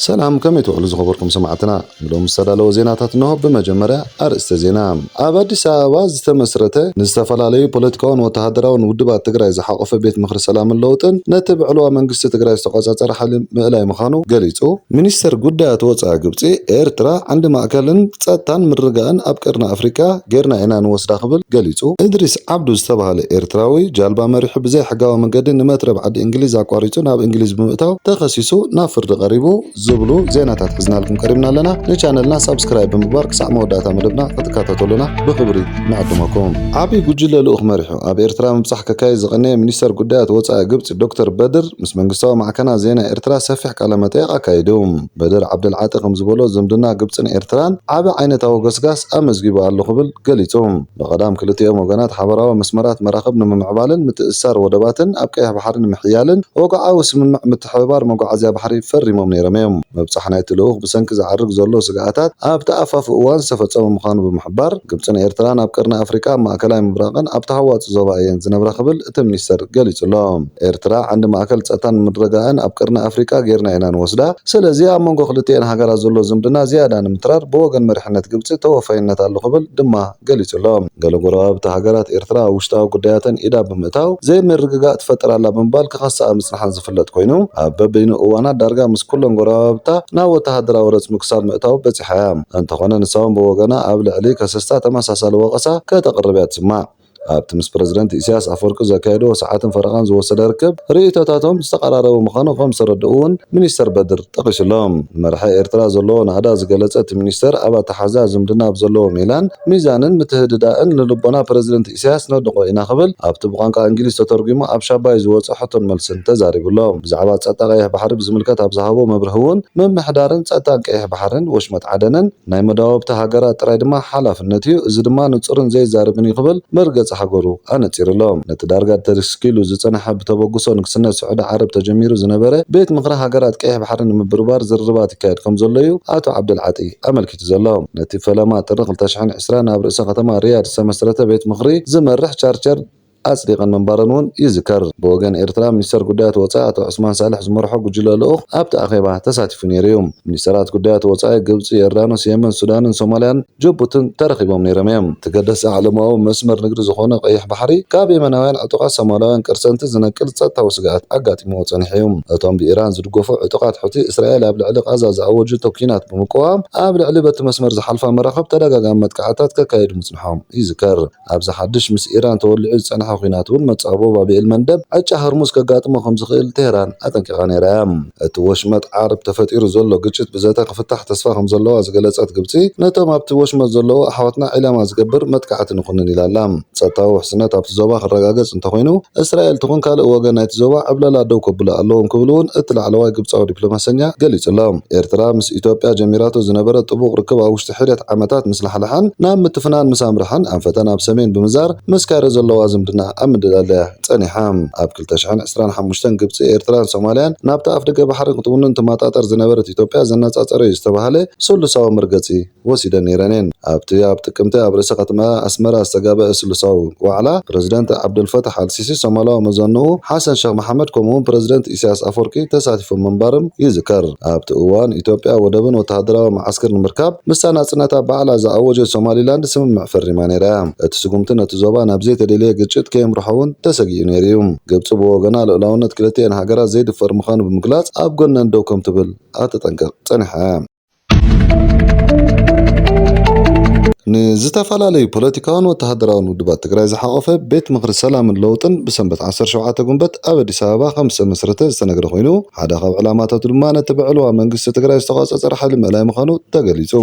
ሰላም፣ ከመይ ትውዕሉ ዝኸበርኩም ሰማዕትና? ንሎም ዝተዳለወ ዜናታት እንሆ። ብመጀመርያ ኣርእስተ ዜና። ኣብ ኣዲስ ኣበባ ዝተመስረተ ንዝተፈላለዩ ፖለቲካውን ወተሃደራውን ውድባት ትግራይ ዝሓቆፈ ቤት ምኽሪ ሰላምን ለውጥን ነቲ ብዕልዋ መንግስቲ ትግራይ ዝተቆጻጸረ ሓይሊ ምእላይ ምዃኑ ገሊጹ። ሚኒስተር ጉዳያት ወጻኢ ግብጺ፣ ኤርትራ ዓንዲ ማእከልን ጸጥታን ምርግጋእን ኣብ ቀርኒ ኣፍሪቃ ጌርና ኢና ንወስዳ ክብል ገሊጹ። እድሪስ ዓብዱ ዝተባህለ ኤርትራዊ ጃልባ መሪሑ ብዘይ ሕጋዊ መንገዲ ንመትረብ ዓዲ እንግሊዝ ኣቋሪጹ ናብ እንግሊዝ ብምእታው ተኸሲሱ ናብ ፍርዲ ቀሪቡ ዝብሉ ዜናታት ሒዝናልኩም ቀሪብና ኣለና። ንቻነልና ሳብስክራይብ ብምግባር ክሳዕ መወዳእታ መደብና ክትከታተሉና ብኽብሪ ንዕድመኩም። ዓቢ ጉጅለ ልኡኽ መሪሑ ኣብ ኤርትራ ምብጻሕ ከካይድ ዝቐነየ ሚኒስተር ጉዳያት ወጻኢ ግብጺ ዶክተር በድር ምስ መንግስታዊ ማዕከናት ዜና ኤርትራ ሰፊሕ ቃለ መጠይቕ ኣካይዱ። በድር ዓብደልዓጢ ከም ዝበሎ፣ ዝምድና ግብጽን ኤርትራን ዓቢ ዓይነታዊ ገስጋስ ኣመዝጊቡ ኣሎ ክብል ገሊጹ። ብቐዳም ክልቲኦም ወገናት ሓበራዊ መስመራት መራኽብ ንምምዕባልን ምትእስሳር ወደባትን ኣብ ቀይሕ ባሕሪ ንምሕያልን ወግዓዊ ስምምዕ ምትሕብባር መጓዓዝያ ባሕሪ ፈሪሞም ነይሮም እዮም። ምብጻሕ ናይቲ ልኡኽ ብሰንኪ ዝዓርግ ዘሎ ስግኣታት ኣብቲ ኣፋፍ እዋን ዝተፈጸመ ምዃኑ ብምሕባር፣ ግብጽን ኤርትራን ኣብ ቀርኒ ኣፍሪቃ፣ ኣብ ማእከላይ ምብራቕን ኣብ ተሃዋጺ ዞባ እየን ዝነብራ ክብል እቲ ሚኒስተር ገሊጹ ኣሎ። ኤርትራ ዓንዲ ማእከል ጸጥታን ምርግጋእን ኣብ ቀርኒ ኣፍሪቃ ጌርና ኢና ንወስዳ። ስለዚ ኣብ መንጎ ክልቲኤን ሃገራት ዘሎ ዝምድና ዝያዳ ንምትራር ብወገን መሪሕነት ግብጺ ተወፋይነት ኣሎ ክብል ድማ ገሊጹ ኣሎ። ገለ ጎረባብቲ ሃገራት ኤርትራ ኣብ ውሽጣዊ ጉዳያተን ኢዳ ብምእታው ዘይምርግጋእ ትፈጥር ኣላ ብምባል ክኸስኣ ምጽንሓን ዝፍለጥ ኮይኑ፣ ኣብ በበይኑ እዋናት ዳርጋ ምስ ኩለን ጎረባብታ ናብ ወተሃደራዊ ረጽሚ ክሳብ ምእታው በጺሓ እያ። እንተኾነ ንሳ እውን ብወገና ኣብ ልዕሊ ከሰስታ ተመሳሳሊ ወቐሳ ከተቕርብ እያ ትስማዕ። ኣብቲ ምስ ፕረዚደንት ኢሳያስ ኣፈወርቂ ዘካየድዎ ሰዓትን ፈረቓን ዝወሰደ ርክብ፣ ርእይቶታቶም ዝተቐራረበ ምዃኑ ከም ዝተረድኡ እውን ሚኒስተር በድር ጠቒሱ ኣሎ። ንመራሒ ኤርትራ ዘለዎ ናእዳ ዝገለጸ እቲ ሚኒስተር፣ ኣብ ኣተሓሕዛ ዝምድና ኣብ ዘለዎ ሜላን ሚዛንን ምትህድዳእን ንልቦና ፕረዚደንት ኢሳያስ ነድንቖ ኢና ክብል ኣብቲ ብቋንቋ እንግሊዝ ተተርጒሙ ኣብ ሻባይ ዝወጸ ሕቶን መልስን ተዛሪቡ ኣሎ። ብዛዕባ ጸጥታ ቀይሕ ባሕሪ ብዝምልከት ኣብ ዝሃቦ መብርሂ እውን፣ ምምሕዳርን ጸጥታን ቀይሕ ባሕርን ወሽመጥ ዓደንን ናይ መዳወብቲ ሃገራት ጥራይ ድማ ሓላፍነት እዩ። እዚ ድማ ንጹርን ዘይዛረብን እዩ ክብል መርገጺ ሃገሩ ኣነጺሩ ኣሎ። ነቲ ዳርጋ ተደስኪሉ ዝጸንሐ ብተበግሶ ንግስነት ስዑዲ ዓረብ ተጀሚሩ ዝነበረ ቤት ምኽሪ ሃገራት ቀይሕ ባሕሪ ንምብርባር ዝርርባት ይካየድ ከም ዘሎ እዩ ኣቶ ዓብደልዓጢ ኣመልኪቱ ዘሎ። ነቲ ፈለማ ጥሪ ክልተ ሽሕን ዕስራን ኣብ ርእሰ ከተማ ሪያድ ዝተመስረተ ቤት ምኽሪ ዝመርሕ ቻርተር ኣጽዲቐን ምንባረን እውን ይዝከር። ብወገን ኤርትራ፣ ሚኒስተር ጉዳያት ወጻኢ ኣቶ ዑስማን ሳልሕ ዝመርሖ ጉጅለ ልኡኽ ኣብቲ ኣኼባ ተሳቲፉ ነይሩ እዩ። ሚኒስተራት ጉዳያት ወጻኢ ግብጺ፣ ዮርዳኖስ፣ የመን፣ ሱዳንን ሶማልያን ጅቡትን ተረኺቦም ነይሮም እዮም። እቲ ገደሲ ዓለማዊ መስመር ንግዲ ዝኾነ ቀይሕ ባሕሪ ካብ የመናውያን ዕጡቓት ሶማላውያን ቅርሰንቲ ዝነቅል ጸጥታዊ ስግኣት ኣጋጢምዎ ጸኒሑ እዩ። እቶም ብኢራን ዝድገፉ ዕጡቓት ሑቲ እስራኤል ኣብ ልዕሊ ቃዛ ዝኣወጀቶ ኲናት ብምቅዋም ኣብ ልዕሊ በቲ መስመር ዝሓልፋ መራኽብ ተደጋጋሚ መጥቃዕታት ከካይዱ ምጽንሖም ይዝከር። ኣብዚ ሓድሽ ምስ ኢራን ተወሊዑ ዝጸንሐ ኲናት እውን መጻብቦ ባብ ኤል መንደብ ዕጫ ሆርሙዝ ከጋጥሞ ከም ዝኽእል ቴህራን ኣጠንቂቓ ነይራ እያ። እቲ ወሽመጥ ዓረብ ተፈጢሩ ዘሎ ግጭት ብዘተ ክፍታሕ ተስፋ ከም ዘለዋ ዝገለጸት ግብጺ፣ ነቶም ኣብቲ ወሽመጥ ዘለዉ ኣሕዋትና ዒላማ ዝገብር መጥቃዕቲ ንኹንን ኢላ ኣላ። ጸጥታዊ ውሕስነት ኣብቲ ዞባ ክረጋገጽ እንተኾይኑ፣ እስራኤል ትኹን ካልእ ወገን ናይቲ ዞባ ዕብለላ ደው ከብሉ ኣለዎም ክብል እውን እቲ ላዕለዋይ ግብጻዊ ዲፕሎማሰኛ ገሊጹ ኣሎ። ኤርትራ ምስ ኢትዮጵያ ጀሚራቶ ዝነበረ ጥቡቕ ርክብ ኣብ ውሽጢ ሒደት ዓመታት ምስ ላሕለሐን ናብ ምትፍናን ምስ ኣምርሐን፣ ኣንፈተን ኣብ ሰሜን ብምዛር ምስ ካይሮ ዘለዋ ዝምድና ኣብ ምድላል እያ ጸኒሓ። ኣብ ክልተ ሽሕን ዕስራን ሓሙሽተን ግብጺ፣ ኤርትራን ሶማልያን ናብቲ ኣፍደገ ባሕሪ ክትውንን ትመጣጠር ዝነበረት ኢትዮጵያ ዘነጻጸረ እዩ ዝተባህለ ስሉሳዊ መርገጺ ወሲደን ነይረን እየን። ኣብቲ ኣብ ጥቅምቲ ኣብ ርእሰ ከተማ ኣስመራ ዝተጋበአ ስሉሳዊ ዋዕላ፣ ፕረዚደንት ዓብደልፈታሕ ኣልሲሲ፣ ሶማላዊ መዘንኡ ሓሰን ሸኽ መሓመድ፣ ከምኡውን ፕረዚደንት ኢሳያስ ኣፈወርቂ ተሳቲፎም ምንባሮም ይዝከር። ኣብቲ እዋን፣ ኢትዮጵያ ወደብን ወተሃደራዊ መዓስከር ንምርካብ ምስታ ናጽነታ ባዕላ ዝኣወጀት ሶማሊላንድ ስምምዕ ፈሪማ ነይራ እያ። እቲ ስጉምቲ ነቲ ዞባ ናብ ዘይተደልየ ግጭት ከየምርሖ እውን ተሰጊኡ ነይሩ እዩ። ግብጺ ብወገና፣ ልኡላውነት ክልቲኤን ሃገራት ዘይድፈር ምዃኑ ብምግላጽ፣ ኣብ ጎነን ደው ከም ትብል ኣተጠንቅቕ ጸኒሓ እያ። ንዝተፈላለዩ ፖለቲካውን ወተሃደራውን ውድባት ትግራይ ዝሓቖፈ ቤት ምኽሪ ሰላምን ለውጥን ብሰንበት ዓሰርተ ሸውዓተ ጉንበት ኣብ ኣዲስ ኣበባ ከም ዝተመስረተ ዝተነግረ ኮይኑ፣ ሓደ ካብ ዕላማታቱ ድማ ነቲ ብዕልዋ መንግስቲ ትግራይ ዝተቆጻጸረ ሓይሊ ምእላይ ምዃኑ ተገሊጹ።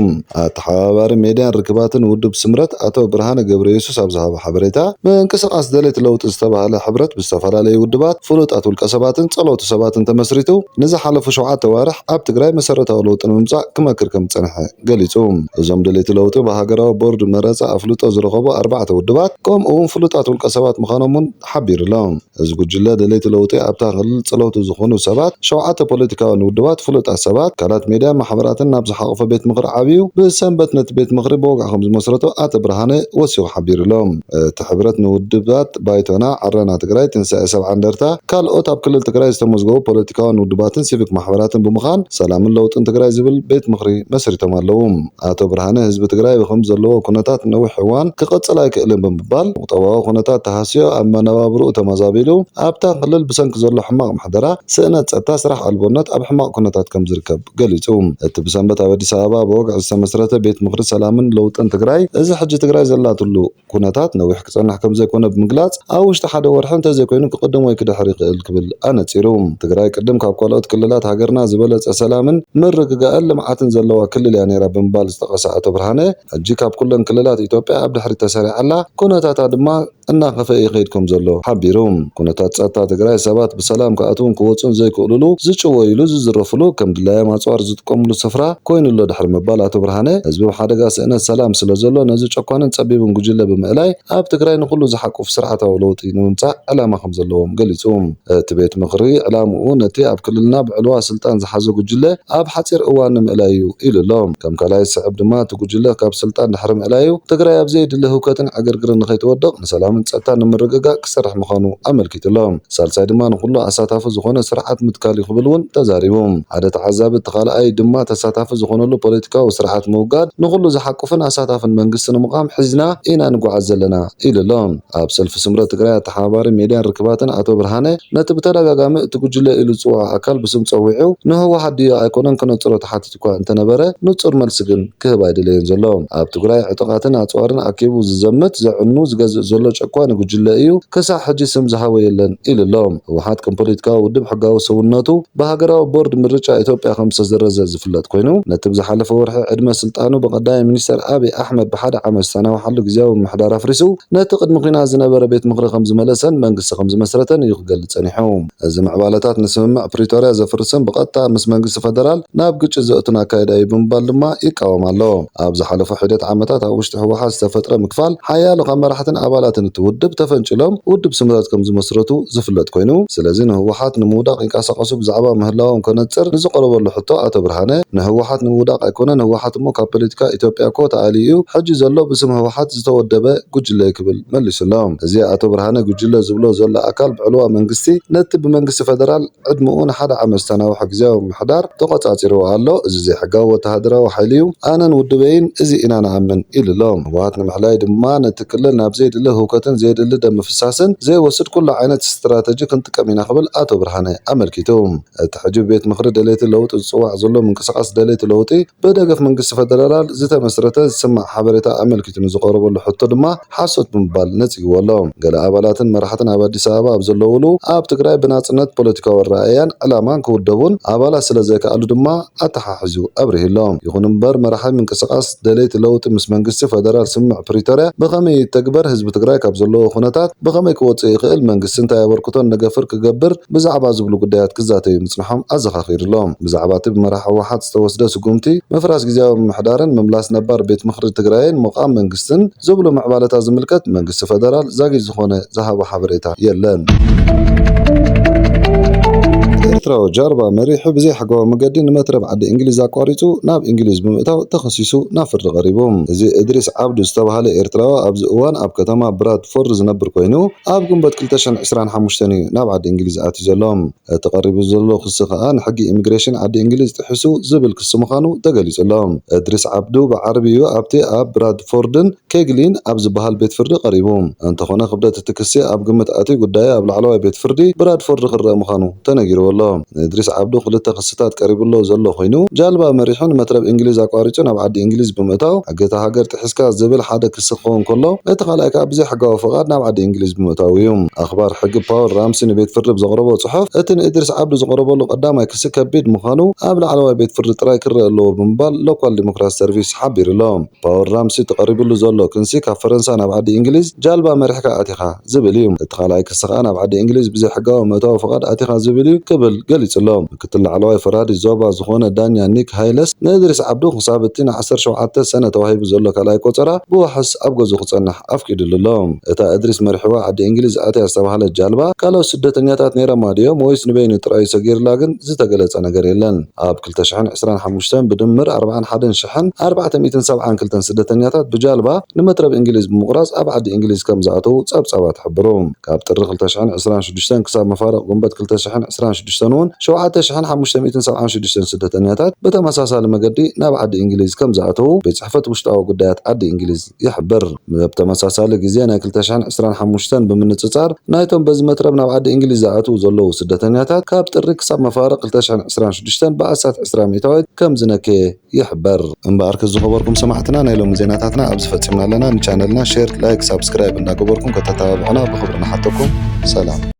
ኣተሓባባሪ ሜድያን ርክባትን ውድብ ስምረት ኣቶ ብርሃነ ገብረ የሱስ ኣብ ዝሃቦ ሓበሬታ፣ ምንቅስቓስ ደለይቲ ለውጢ ዝተባህለ ሕብረት ብዝተፈላለዩ ውድባት፣ ፍሉጣት ውልቀ ሰባትን ጸለውቲ ሰባትን ተመስሪቱ ንዝሓለፉ ሸውዓተ ዋርሕ ኣብ ትግራይ መሰረታዊ ለውጢ ንምምጻእ ክመክር ከም ዝጸንሐ ገሊጹ። እዞም ደለይቲ ለውጢ ብሃገራዊ ቦርድ መረፃ ኣፍልጦ ዝረኸቡ ኣርባዕተ ውድባት፣ ከምኡ እውን ፍሉጣት ውልቀ ሰባት ምዃኖም እውን ሓቢሩ ኣሎ። እዚ ጉጅለ ደለይቲ ለውጢ ኣብታ ክልል ፀለውቲ ዝኾኑ ሰባት ሸውዓተ ፖለቲካውያን ውድባት፣ ፍሉጣት ሰባት፣ ትካላት ሜድያ፣ ማሕበራትን ናብ ዝሓቆፈ ቤት ምኽሪ ዓብዩ ብሰንበት ነቲ ቤት ምኽሪ ብወግዒ ከም ዝመስረቶ ኣቶ ብርሃነ ወሲኹ ሓቢሩ ኣሎ። እቲ ሕብረት ንውድባት ባይቶና፣ ዓረና ትግራይ፣ ትንሳኤ ሰብዓ እንደርታ፣ ካልኦት ኣብ ክልል ትግራይ ዝተመዝገቡ ፖለቲካውያን ውድባትን ሲቪክ ማሕበራትን ብምዃን ሰላምን ለውጥን ትግራይ ዝብል ቤት ምኽሪ መስሪቶም ኣለዉ። ኣቶ ብርሃነ ህዝቢ ትግራይ ብከም ዘለዎ ኩነታት ነዊሕ እዋን ክቐጽል ኣይክእልን ብምባል ቁጠባዊ ኩነታት ተሃስዮ ኣብ መነባብርኡ ተመዛቢሉ ኣብታ ክልል ብሰንኪ ዘሎ ሕማቕ ምሕደራ፣ ስእነት ጸጥታ፣ ስራሕ ኣልቦነት ኣብ ሕማቕ ኩነታት ከም ዝርከብ ገሊጹ። እቲ ብሰንበት ኣብ ኣዲስ ኣበባ ብወግዒ ዝተመስረተ ቤት ምኽሪ ሰላምን ለውጥን ትግራይ እዚ ሕጂ ትግራይ ዘላትሉ ኩነታት ነዊሕ ክጸንሕ ከም ዘይኮነ ብምግላጽ፣ ኣብ ውሽጢ ሓደ ወርሒ እንተዘይኮይኑ ክቕድም ወይ ክድሕር ይኽእል ክብል ኣነጺሩ። ትግራይ ቅድም ካብ ካልኦት ክልላት ሃገርና ዝበለጸ ሰላምን ምርግጋእን ልምዓትን ዘለዋ ክልል እያ ነይራ ብምባል ዝጠቐሰ ኣቶ ብርሃነ፣ ሕጂ ካብ ኩለን ክልላት ኢትዮጵያ ኣብ ድሕሪት ተሰሪዓ ኣላ፣ ኩነታታ ድማ እናኸፈ ይኸይድ ከም ዘሎ ሓቢሩ። ኩነታት ጸጥታ ትግራይ ሰባት ብሰላም ክኣትውን ክወጹን ዘይክእሉሉ፣ ዝጭወይሉ፣ ዝዝረፍሉ፣ ከም ድላዮም ኣጽዋር ዝጥቀምሉ ስፍራ ኮይኑ ኣሎ ድሕሪ ምባል ኣቶ ብርሃነ፣ ህዝቢ ኣብ ሓደጋ ስእነት ሰላም ስለ ዘሎ ነዚ ጨኳንን ጸቢብን ጉጅለ ብምእላይ ኣብ ትግራይ ንኹሉ ዝሓቁፍ ስርዓታዊ ለውጢ ንምምጻእ ዕላማ ከም ዘለዎም ገሊጹ። እቲ ቤት ምኽሪ ዕላምኡ ነቲ ኣብ ክልልና ብዕልዋ ስልጣን ዝሓዘ ጉጅለ ኣብ ሓጺር እዋን ንምእላይ እዩ ኢሉ ኣሎ። ከም ካልኣይ ዝስዕብ ድማ እቲ ጉጅለ ካብ ስልጣን ድሕሪ ምእላዩ ትግራይ ኣብ ዘየድሊ ህውከትን ዕግርግርን ንኸይትወድቕ ንሰላምን ጸጥታን ንምርግጋእ ክሰርሕ ምዃኑ ኣመልኪቱ ኣሎ። ሳልሳይ ድማ ንኹሉ ኣሳታፊ ዝኾነ ስርዓት ምትካል እዩ ክብል እውን ተዛሪቡ። ሓደ ተዓዛቢ እቲ ካልኣይ ድማ ተሳታፊ ዝኾነሉ ፖለቲካዊ ስርዓት ምውጋድ ንኹሉ ዝሓቁፍን ኣሳታፍን መንግስቲ ንምቋም ሒዝና ኢና ንጓዓዝ ዘለና ኢሉ ኣሎ። ኣብ ሰልፊ ስምረት ትግራይ ኣተሓባባሪ ሜድያን ርክባትን ኣቶ ብርሃነ ነቲ ብተደጋጋሚ እቲ ጉጅለ ኢሉ ዝፅውዖ ኣካል ብስም ፀዊዑ ንህወሓት ድዮ ኣይኮነን ክነፅሮ ተሓቲቱ እኳ እንተነበረ ንፁር መልሲ ግን ክህብ ኣይደለየን ዘሎ። ኣብ ትግራይ ዕጡቓትን ኣፅዋርን ኣኪቡ ዝዘምት፣ ዘዕኑ፣ ዝገዝእ ዘሎ ጨቋኒ ጉጅለ እዩ። ክሳዕ ሕጂ ስም ዝሃቦ የለን ኢሉ ኣሎ። ህወሓት ከም ፖለቲካዊ ውድብ ሕጋዊ ሰውነቱ ብሃገራዊ ቦርድ ምርጫ ኢትዮጵያ ከም ዝተሰረዘ ዝፍለጥ ኮይኑ፣ ነቲ ብዝሓለፈ ወርሒ ዕድመ ስልጣኑ ብቀዳማይ ሚኒስተር ኣብይ ኣሕመድ ብሓደ ዓመት ዝተናውሓሉ ግዝያዊ ምምሕዳር ኣፍሪሱ ነቲ ቅድሚ ኲናት ዝነበረ ቤት ምኽሪ ከም ዝመለሰን መንግስቲ ከም ዝመስረተን እዩ ክገልጽ ጸኒሑ። እዚ ምዕባለታት ንስምምዕ ፕሪቶርያ ዘፍርስን ብቐጥታ ምስ መንግስቲ ፈደራል ናብ ግጭት ዘእቱን ኣካይዳ እዩ ብምባል ድማ ይቃወም ኣሎ። ኣብ ዝሓለፉ ሒደት ዓመታት ኣብ ውሽጢ ህወሓት ዝተፈጥረ ምክፋል ሓያሎ ካብ መራሕትን ኣባላትን እቲ ውድብ ተፈንጭሎም ውድብ ስምረት ከም ዝመስረቱ ዝፍለጥ ኮይኑ፣ ስለዚ ንህወሓት ንምውዳቕ ይንቀሳቐሱ ብዛዕባ ምህላዎም ከነጽር ንዝቐረበሉ ሕቶ ኣቶ ብርሃነ፣ ንህወሓት ንምውዳቕ ኣይኮነን፣ ህወሓት እሞ ካብ ፖለቲካ ኢትዮጵያ እኮ ተኣልዩ እዩ፣ ሕጂ ዘሎ ብስም ህወሓት ዝተወደበ ጉጅለ እዩ ክብል መሊሱ ኣሎ። እዚ ኣቶ ብርሃነ ጉጅለ ዝብሎ ዘሎ ኣካል ብዕልዋ መንግስቲ ነቲ ብመንግስቲ ፈደራል ዕድመኡ ንሓደ ዓመት ዝተናውሐ ግዝያዊ ምምሕዳር ተቖጻጺርዎ ኣሎ። እዚ ዘይሕጋዊ ወተሃደራዊ ሓይሊ እዩ። ኣነን ውድበይን እዚ ኢና ንኣምን ኢሉ ኣሎ። ህወሓት ንምሕላይ ድማ ነቲ ክልል ናብ ዘየድሊ ህውከትን ዘየድሊ ደም ምፍሳስን ዘይወስድ ኩሉ ዓይነት ስትራተጂ ክንጥቀም ኢና ክብል ኣቶ ብርሃነ ኣመልኪቱ። እቲ ሕጂ ብቤት ምኽሪ ደለይቲ ለውጢ ዝጽዋዕ ዘሎ ምንቅስቓስ ደለይቲ ለውጢ ብደገፍ መንግስቲ ፈደራል ዝተመስረተ ዝስማዕ ሓበሬታ ኣመልኪቱ ንዝቐረበሉ ሕቶ ድማ ሓሶት ብምባል ነጺግዎ ኣሎ። ገለ ኣባላትን መራሕትን ኣብ ኣዲስ ኣበባ ኣብ ዘለውሉ ኣብ ትግራይ ብናጽነት ፖለቲካዊ ኣረኣእያን ዕላማን ክውደቡን ኣባላት ስለ ዘይከኣሉ ድማ ኣተሓሒዙ ኣብሪሁ ኣሎ። ይኹን እምበር መራሒ ምንቅስቓስ ደለይቲ ለውጢ ምስ መንግስቲ ፈደራል ስምምዕ ፕሪቶርያ ብኸመይ ይተግበር፣ ህዝቢ ትግራይ ካብ ዘለዎ ኩነታት ብኸመይ ክወፅእ ይኽእል፣ መንግስቲ እንታይ ኣበርክቶን ንገፍር ክገብር ብዛዕባ ዝብሉ ጉዳያት ክዛተዩ ምጽንሖም ኣዘኻኺሩ ኣሎ። ብዛዕባ እቲ ብመራሒ ህወሓት ዝተወስደ ስጉምቲ ምፍራስ ግዝያዊ ምምሕዳርን ምምላስ ነባር ቤት ምኽሪ ትግራይን ምቋም መንግስትን ዝብሉ ምዕባለታት ዝምልከት መንግስቲ ፈደራል ዛጊድ ዝኾነ ዝሃቦ ሓበሬታ የለን። ኤርትራዊ ጃልባ መሪሑ ብዘይሕጋዊ መገዲ ንመትረብ ዓዲ እንግሊዝ ኣቋሪጹ ናብ እንግሊዝ ብምእታው ተኸሲሱ ናብ ፍርዲ ቀሪቡ። እዚ እድሪስ ዓብዱ ዝተባህለ ኤርትራዊ ኣብዚ እዋን ኣብ ከተማ ብራድፎርድ ዝነብር ኮይኑ ኣብ ግንቦት ክልተ ሽሕን ዕስራን ሓሙሽተን እዩ ናብ ዓዲ እንግሊዝ ኣትዩ ዘሎ። እቲ ቀሪቡ ዘሎ ክሲ ከኣ ንሕጊ ኢሚግሬሽን ዓዲ እንግሊዝ ጥሒሱ ዝብል ክሲ ምዃኑ ተገሊጹ ኣሎ። እድሪስ ዓብዱ ብዓርቢ እዩ ኣብቲ ኣብ ብራድፎርድን ኬግሊን ኣብ ዝበሃል ቤት ፍርዲ ቀሪቡ። እንተኾነ ክብደት እቲ ክሲ ኣብ ግምት ኣትዩ ጉዳዩ ኣብ ላዕለዋይ ቤት ፍርዲ ብራድፎርድ ክረአ ምዃኑ ተነጊርዎ ኣሎ። ንእድሪስ ዓብዱ ክልተ ክስታት ቀሪቡሎ ዘሎ ኮይኑ ጃልባ መሪሑ ንመትረብ እንግሊዝ ኣቋሪጹ ናብ ዓዲ እንግሊዝ ብምእታው ሕጊ እታ ሃገር ጥሒስካ ዝብል ሓደ ክሲ ክኸውን ከሎ እቲ ካልኣይ ከኣ ብዘይ ሕጋዊ ፍቓድ ናብ ዓዲ እንግሊዝ ብምእታው እዩ። ኣኽባር ሕጊ ፓውል ራምሲ ንቤት ፍርዲ ብዘቕረቦ ጽሑፍ እቲ ንእድሪስ ዓብዱ ዝቐረበሉ ቀዳማይ ክሲ ከቢድ ምዃኑ ኣብ ላዕለዋይ ቤት ፍርዲ ጥራይ ክረአ ኣለዎ ብምባል ሎካል ዲሞክራት ሰርቪስ ሓቢሩ ኣሎ። ፓወር ራምሲ ተቐሪብሉ ዘሎ ክንሲ ካብ ፈረንሳ ናብ ዓዲ እንግሊዝ ጃልባ መሪሕካ ኣቲኻ ዝብል እዩ። እቲ ካልኣይ ክሲ ከኣ ናብ ዓዲ እንግሊዝ ብዘይሕጋዊ ምእታዊ ፍቓድ ኣቲኻ ዝብል እዩ ክብል ገሊጹ ኣሎ። ምክትል ላዕለዋይ ፈራዲ ዞባ ዝኾነ ዳኛ ኒክ ሃይለስ ንእድሪስ ዓብዱ ክሳብ እቲ ን ዓሰርተ ሸውዓተ ሰነ ተዋሂቡ ዘሎ ካልኣይ ቆጸራ ብዋሕስ ኣብ ገዝኡ ክጸንሕ ኣፍቂዱሉ ኣሎ። እታ እድሪስ መሪሕዋ ዓዲ እንግሊዝ ኣትያ ዝተባህለት ጃልባ ካልኦት ስደተኛታት ነይሮማ ድዮም ወይስ ንበይኑ ጥራይ ሰጊርላ ግን ዝተገለጸ ነገር የለን። ኣብ ክልተ ሽሕን ዕስራን ሓሙሽተን ብድምር ኣርባዓን ሓደን ሽሕን ኣርባዕተ ሚእትን ሰብዓን ክልተን ስደተኛታት ብጃልባ ንመትረብ እንግሊዝ ብምቑራጽ ኣብ ዓዲ እንግሊዝ ከም ዝኣተዉ ጸብጻባት ይሕብሩ። ካብ ጥሪ ክልተ ሽሕን ዕስራን ሽዱሽተን ክሳብ መፋርቕ ጉንበት ክልተ ሽሕን ዕስራን ሽዱሽተን እውን ሸውዓተ ሽሕን ሓሙሽተ ሚእትን ሰብዓን ሽዱሽተን ስደተኛታት ብተመሳሳሊ መገዲ ናብ ዓዲ እንግሊዝ ከም ዝኣተዉ ቤት ጽሕፈት ውሽጣዊ ጉዳያት ዓዲ እንግሊዝ ይሕብር። ኣብ ተመሳሳሊ ግዜ ናይ ክልተ ሽሕን ዕስራን ሓሙሽተን ብምንጽጻር ናይቶም በዚ መትረብ ናብ ዓዲ እንግሊዝ ዝኣትዉ ዘለዉ ስደተኛታት ካብ ጥሪ ክሳብ መፋርቕ ክልተ ሽሕን ዕስራን ሽዱሽተን ብኣስታት ዕስራ ሚእታዊት ከም ዝነከየ ይሕበር። እምበኣር ክዝኸበርኩም ሰማዕትና ናይ ሎሚ ዜናታትና ኣብዚ ፈጺምና ኣለና። ንቻነልና ሼር፣ ላይክ፣ ሳብስክራይብ እንዳገበርኩም ከተተባብዑና ብኽብሪ ንሓተኩም። ሰላም።